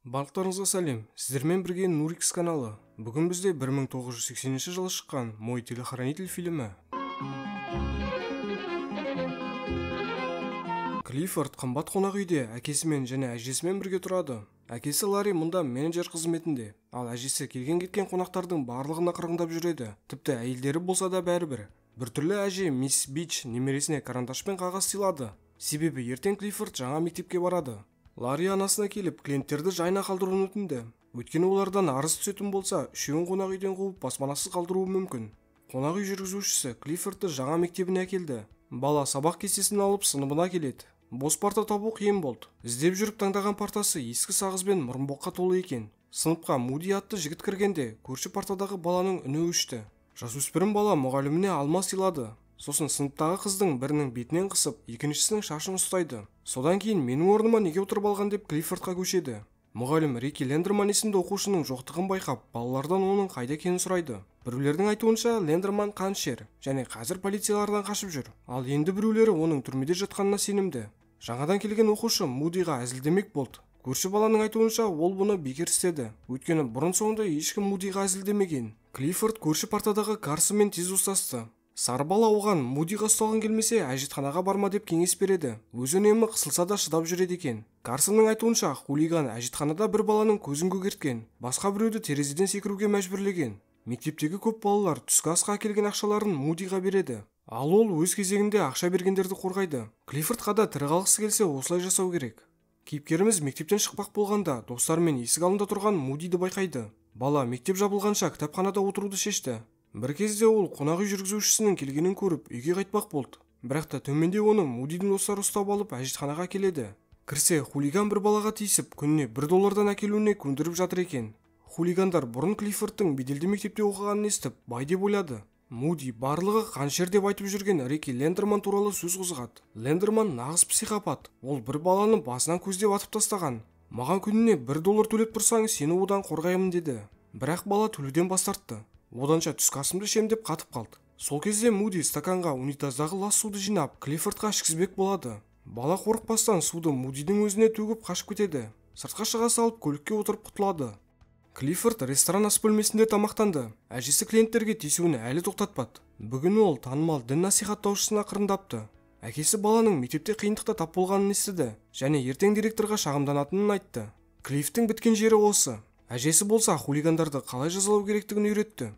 Барлықтарыңызға сәлем, сіздермен бірге Нурикс каналы. Бүгін бізде 1980 жылы шыққан «Мой телохранитель» фильмі. Клиффорд қымбат қонақ үйде әкесімен және әжесімен бірге тұрады. Әкесі Ларри мұнда менеджер қызметінде, ал әжесі келген-кеткен қонақтардың барлығына қырғындап жүреді. Тіпті әйелдері болса да бәрібір. Біртүрлі әже мисс Бич немересіне карандаш пен қағаз сыйлады. Себебі ертең Клиффорд жаңа мектепке барады. Ларри анасына келіп, клиенттерді жайына қалдыруын өтінді. Өйткені олардан арыз түсетін болса, үшеуін қонақ үйден қуып баспанасыз қалдыруы мүмкін. Қонақ үй жүргізушісі Клиффордты жаңа мектебіне әкелді. Бала сабақ кестесін алып сыныбына келеді. Бос парта табу қиын болды. Іздеп жүріп таңдаған партасы ескі сағыз бен мұрынбоққа толы екен. Сыныпқа Муди атты жігіт кіргенде, көрші партадағы баланың үні өшті. Жасөспірім бала мұғаліміне алма сыйлады. Сосын сыныптағы қыздың бірінің бетінен қысып, екіншісінің шашын ұстайды. Содан кейін менің орныма неге отырып алған деп Клиффордқа көшеді. Мұғалім Рики Лендерман есімді оқушының жоқтығын байқап, балалардан оның қайда екенін сұрайды. Біреулердің айтуынша, Лендерман қанішер және қазір полициялардан қашып жүр. Ал енді біреулері оның түрмеде жатқанына сенімді. Жаңадан келген оқушы Мудиға әзілдемек болды. Көрші баланың айтуынша, ол бұны бекер істеді. Өйткені бұрын соңды ешкім Мудиға әзілдемеген. Клиффорд көрші партадағы Карсонмен тез достасты. Сары бала оған Мудиға ұсталғың келмесе, әжетханаға барма деп кеңес береді. Өзі үнемі қысылса да шыдап жүреді екен. Карсонның айтуынша, хулиган әжетханада бір баланың көзін көгерткен, басқа біреуді терезеден секіруге мәжбүрлеген. Мектептегі көп балалар түскі асқа әкелген ақшаларын Мудиға береді. Ал ол өз кезегінде ақша бергендерді қорғайды. Клиффордқа да тірі қалғысы келсе, осылай жасау керек. Кейіпкеріміз мектептен шықпақ болғанда, достарымен есік алдында тұрған Мудиді байқайды. Бала мектеп жабылғанша кітапханада отыруды шешті. Бір кезде ол қонақ үй жүргізушісінің келгенін көріп, үйге қайтпақ болды. Бірақ та төменде оны Мудидің достары ұстап алып, әжетханаға келеді. Кірсе, хулиган бір балаға тиісіп, күніне $1 әкелуіне көндіріп жатыр екен. Хулигандар бұрын Клиффордтың беделді мектепте оқығанын естіп, бай деп ойлады. Муди барлығы қанішер деп айтып жүрген Рики Лендерман туралы сөз қозғады. Лендерман нағыз психопат. Ол бір баланы басынан көздеп атып тастаған. Маған күніне $1 төлеп тұрсаң, сені одан қорғаймын деді. Бірақ бала төлеуден бас тартты. Оданша түскі асымды ішем деп қатып қалды. Сол кезде Муди стаканға унитаздағы лас суды жинап, Клиффордқа ішкізбек болады. Бала қорықпастан суды Мудидің өзіне төгіп қашып кетеді. Сыртқа шыға салып көлікке отырып құтылады. Клиффорд ресторан ас бөлмесінде тамақтанды. Әжесі клиенттерге тиісуін әлі тоқтатпады. Бүгін ол танымал дін насихаттаушысына қырындапты. Әкесі баланың мектепте қиындықта тап болғанын естіді және ертең директорға шағымданатынын айтты. Клиффтің біткен жері осы. Әжесі болса хулигандарды қалай жазалау керектігін үйретті.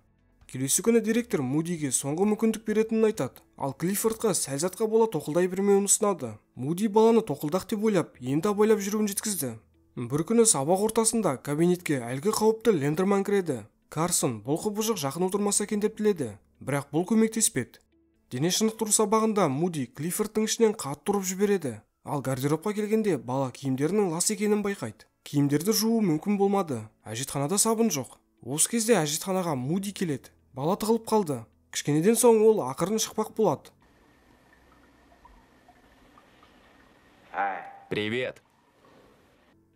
Келесі күні директор Мудиге соңғы мүмкіндік беретінін айтады, ал Клиффордқа сәл затқа бола тоқылдай бермеуін ұсынады. Муди баланы тоқылдақ деп ойлап, енді абайлап жүруін жеткізді. Бір күні сабақ ортасында кабинетке әлгі қауіпті Лендерман кіреді. Карсон бұл құбыжық жақын отырмаса екен деп тіледі, бірақ бұл көмектеспеді. Дене шынықтыру сабағында Муди Клиффордтың ішінен қатты ұрып жібереді. Ал гардеробқа келгенде бала киімдерінің лас екенін байқайды. Киімдерді жуу мүмкін болмады. Әжетханада сабын жоқ. Осы кезде әжетханаға Муди келеді. Бала тығылып қалды. Кішкенеден соң ол ақырын шықпақ болады. Привет.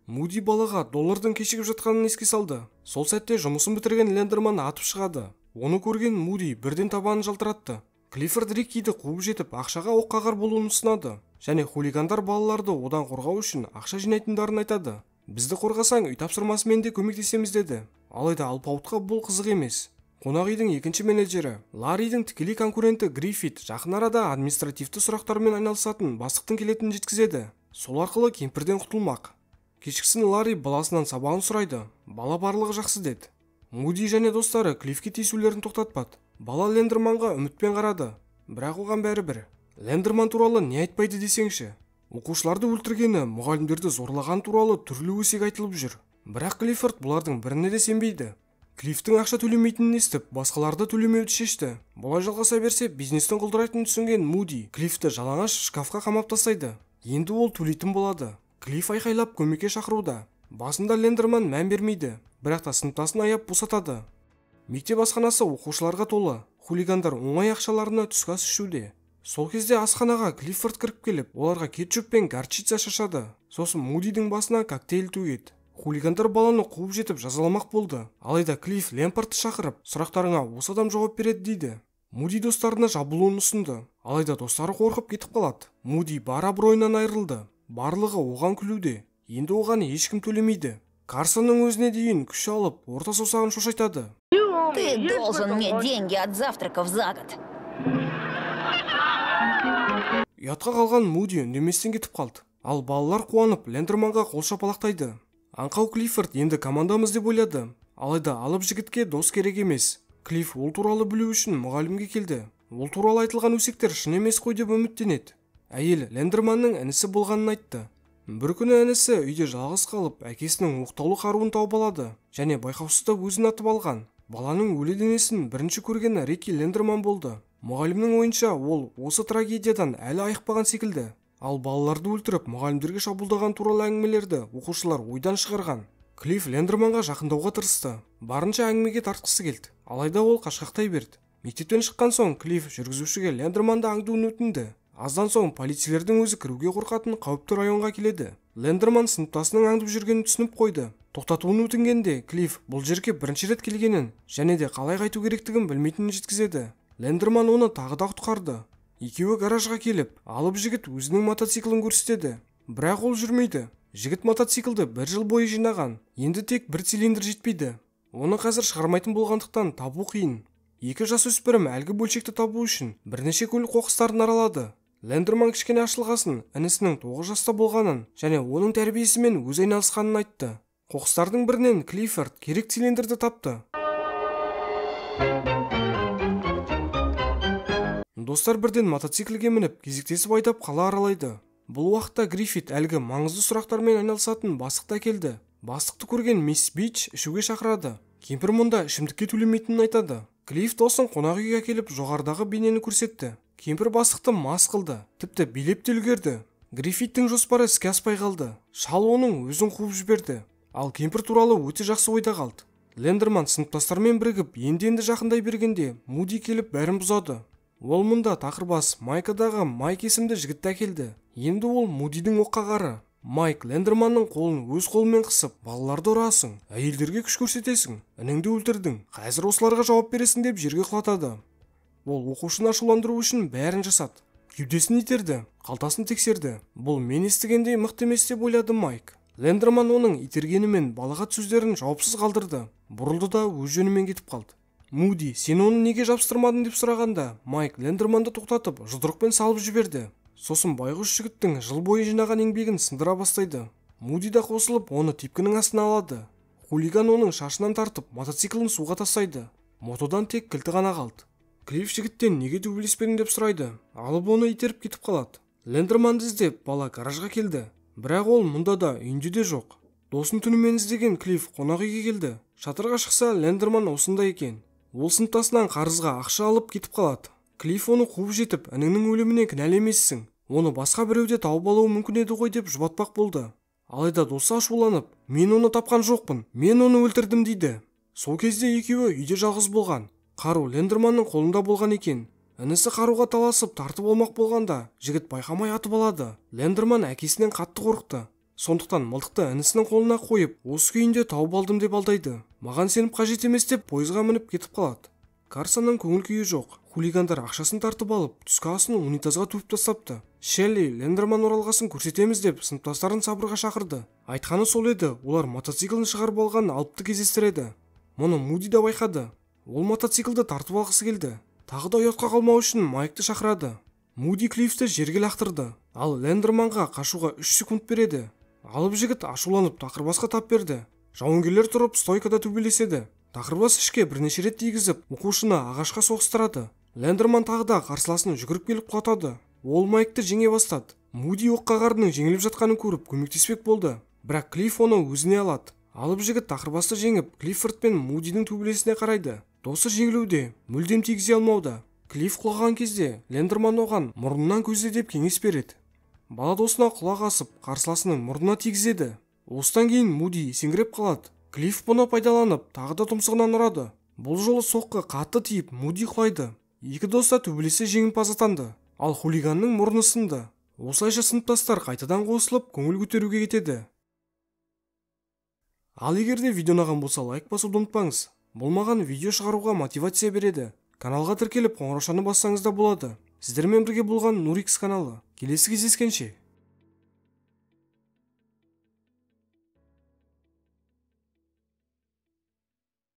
Муди балаға доллардың кешігіп жатқанын еске салды. Сол сәтте жұмысын бітірген Лендерман атып шығады. Оны көрген Муди бірден табанын жалтыратты. Клиффорд Риккиді қуып жетіп, ақшаға оқ қағар болуын ұсынады. Және хулигандар балаларды одан қорғау үшін ақша жинайтындарын айтады. Бізді қорғасаң, үй тапсырмасымен де көмектесеміз деді. Алайда алпауытқа бұл қызық емес. Қонақ үйдің екінші менеджері, Ларридің тікелей конкуренті Гриффит жақын арада административті сұрақтармен айналысатын бастықтың келетінін жеткізеді. Сол арқылы кемпірден құтылмақ. Кешкісін Ларри баласынан сабағын сұрайды. Бала барлығы жақсы деді. Муди және достары Клиффке тиісулерін тоқтатпады. Бала Лендерманға үмітпен қарады. Бірақ оған бәрібір. Лендерман туралы не айтпайды десеңші. Оқушыларды өлтіргені, мұғалімдерді зорлаған туралы түрлі өсек айтылып жүр. Бірақ Клиффорд бұлардың біріне де сенбейді. Клиффтің ақша төлемейтінін естіп, басқаларды төлемеуді шешті. Бұлай жалғаса берсе, бизнестің құлдырайтынын түсінген Муди Клиффті жалаңаш шкафқа қамап тастайды. Енді ол төлейтін болады. Клифф айқайлап көмекке шақыруда. Басында Лендерман мән бермейді, бірақ та сыныптасын аяп босатады. Мектеп асханасы оқушыларға толы. Хулигандар оңай ақшаларына түскі ас ішуде. Сол кезде асханаға Клиффорд кіріп келіп, оларға кетчуп пен горчица шашады. Сосын Мудидің басына коктейль төгеді. Хулигандар баланы қуып жетіп жазаламақ болды. Алайда Клифф Лемпартты шақырып, сұрақтарыңа осы адам жауап береді дейді. Муди достарына жабылуын ұсынды. Алайда достары қорқып кетіп қалады. Муди бар абыройынан айырылды. Барлығы оған күлуде. Енді оған ешкім төлемейді. Карсонның өзіне дейін күш алып, орта саусағын шошайтады. Ты должен мне деньги от завтраков за год. Ұятқа қалған Муди үндеместен кетіп қалды. Ал балалар қуанып, Лендерманға қол шапалақтайды. Аңқау Клиффорд енді командамыз деп ойлады. Алайда алып жігітке дос керек емес. Клифф ол туралы білу үшін мұғалімге келді. Ол туралы айтылған өсектер шын емес қой деп үміттенеді. Әйел Лендерманның інісі болғанын айтты. Бір күні інісі үйде жалғыз қалып, әкесінің оқтаулы қаруын тауып алады және байқаусызда өзін атып алған. Баланың өлі денесін бірінші көрген Рики Лендерман болды. Мұғалімнің ойынша, ол осы трагедиядан әлі айықпаған секілді. Ал балаларды өлтіріп, мұғалімдерге шабуылдаған туралы әңгімелерді оқушылар ойдан шығарған. Клифф Лендерманға жақындауға тырысты. Барынша әңгімеге тартқысы келді. Алайда ол қашқақтай берді. Мектептен шыққан соң Клифф жүргізушіге Лендерманды аңдуын өтінді. Аздан соң полицейлердің өзі кіруге қорқатын қауіпті районға келеді. Лендерман сыныптасының аңдып жүргенін түсініп қойды. Тоқтатуын өтінгенде Клифф бұл жерге бірінші рет келгенін және де қалай қайту керектігін білмейтінін жеткізеді. Лендерман оны тағы да құтқарды. Екеуі гаражға келіп, алып жігіт өзінің мотоциклін көрсетеді. Бірақ ол жүрмейді. Жігіт мотоциклді бір жыл бойы жинаған. Енді тек бір цилиндр жетпейді. Оны қазір шығармайтын болғандықтан табу қиын. Екі жасөспірім әлгі бөлшекті табу үшін бірнеше көлік қоқыстарын аралады. Лендерман кішкене ашылғасын інісінің 9 жаста болғанын және оның тәрбиесімен өз айналысқанын айтты. Қоқыстардың бірінен Клиффорд керек цилиндрді тапты. Достар бірден мотоциклге мініп, кезектесіп айдап қала аралайды. Бұл уақытта Гриффит әлгі маңызды сұрақтармен айналысатын бастықты әкелді. Бастықты көрген мисс Бич ішуге шақырады. Кемпір мұнда ішімдікке төлемейтінін айтады. Клифф досын қонақ үйге әкеліп, жоғарыдағы бейнені көрсетті. Кемпір бастықты мас қылды, тіпті билеп те үлгерді. Гриффиттің жоспары іске аспай қалды. Шал оның өзін қуып жіберді. Ал кемпір туралы өте жақсы ойда қалды. Лендерман сыныптастарымен бірігіп, енді-енді жақындай бергенде Муди келіп бәрін бұзады. Ол мұнда тақырбас майкадағы Майк есімді жігітті әкелді. Енді ол Мудидің оққағары. Майк Лендерманның қолын өз қолымен қысып, балаларды ұрасың, әйелдерге күш көрсетесің, ініңді өлтірдің, қазір осыларға жауап бересің деп жерге құлатады. Ол оқушыны ашуландыру үшін бәрін жасады. Кеудесін итерді, қалтасын тексерді. Бұл мен естігендей мықты емес деп ойлады Майк. Лендерман оның итергенімен балағат сөздерін жауапсыз қалдырды. Бұрылды да өз жөнімен кетіп қалды. Муди, сен оны неге жабыстырмадың деп сұрағанда, Майк Лендерманды тоқтатып, жұдырықпен салып жіберді. Сосын байғұс жігіттің жыл бойы жинаған еңбегін сындыра бастайды. Муди да қосылып, оны тепкінің астына алады. Хулиган оның шашынан тартып, мотоциклін суға тастайды. Мотодан тек кілті ғана қалды. Клифф жігіттен неге төбелеспедің деп сұрайды. Алып оны итеріп кетіп қалады. Лендерманды іздеп, бала гаражға келді. Бірақ ол мұнда да, үйінде де жоқ. Досын түнімен іздеген Клифф қонақ үйге келді. Шатырға шықса, Лендерман осында екен. Ол сыныптасынан қарызға ақша алып кетіп қалады. Клифф оны қуып жетіп, ініңнің өліміне кінәлі емессің. Оны басқа біреуде тауып алуы мүмкін еді ғой деп жұбатпақ болды. Алайда досы ашуланып, мен оны тапқан жоқпын, мен оны өлтірдім дейді. Сол кезде екеуі үйде жалғыз болған. Қару Лендерманның қолында болған екен. Інісі қаруға таласып тартып алмақ болғанда, жігіт байқамай атып алады. Лендерман әкесінен қатты қорықты. Сондықтан мылтықты інісінің қолына қойып, осы күйінде тауып алдым деп алдайды. Маған сеніп қажет емес деп пойызға мініп кетіп қалады. Карсонның көңіл күйі жоқ. Хулигандар ақшасын тартып алып, түскі асын унитазға төгіп тастапты. Шелли Лендерман оралғасын көрсетеміз деп сыныптастарын сабырға шақырды. Айтқаны сол еді, олар мотоциклін шығарып алған алыпты кездестіреді. Мұны Муди да байқады. Ол мотоциклді тартып алғысы келді. Тағы да ұятқа қалмау үшін Майкты шақырады. Муди Клиффті жерге лақтырды. Ал Лендерманға қашуға 3 секунд береді. Алып жігіт ашуланып тақырбасқа тап берді. Жауынгерлер тұрып стойкада төбелеседі. Тақырбас ішке бірнеше рет тигізіп, оқушыны ағашқа соғыстырады. Лендерман тағы да қарсыласын жүгіріп келіп құлатады. Ол Майкты жеңе бастады. Муди оққағарының жеңіліп жатқанын көріп көмектеспек болды. Бірақ Клифф оны өзіне алады. Алып жігіт тақырбасты жеңіп, Клиффорд пен Мудидің төбелесіне қарайды. Досы жеңілуде, мүлдем тигізе алмауда. Клифф құлаған кезде Лендерман оған мұрнынан көзде деп кеңес береді. Бала досына құлақ асып, қарсыласының мұрнына тигізеді. Осыдан кейін Муди есеңгіреп қалады. Клифф бұны пайдаланып, тағы да тұмсығынан ұрады. Бұл жолы соққы қатты тиіп, Муди құлайды. Екі дос та төбелесе жеңімпаз атанды. Ал хулиганның мұрны сынды. Осылайша сыныптастар қайтадан қосылып, көңіл көтеруге кетеді. Ал егер де видео ұнаған болса, лайк басуды ұмытпаңыз. Бұл маған видео шығаруға мотивация береді. Каналға тіркеліп, қоңыраушаны бассаңыз да болады. Сіздермен бірге болған Нурикс каналы. Келесі кездескенше.